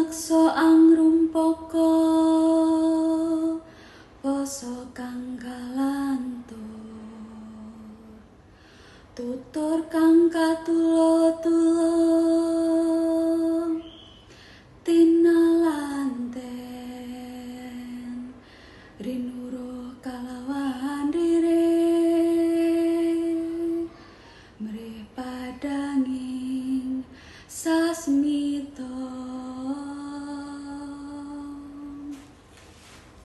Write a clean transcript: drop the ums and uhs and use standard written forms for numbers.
Pameksa angrumpaka basa kang kalantur, tutur kang katula-tula tinalanten rinuro kalawan rire mrih padanging sasmi.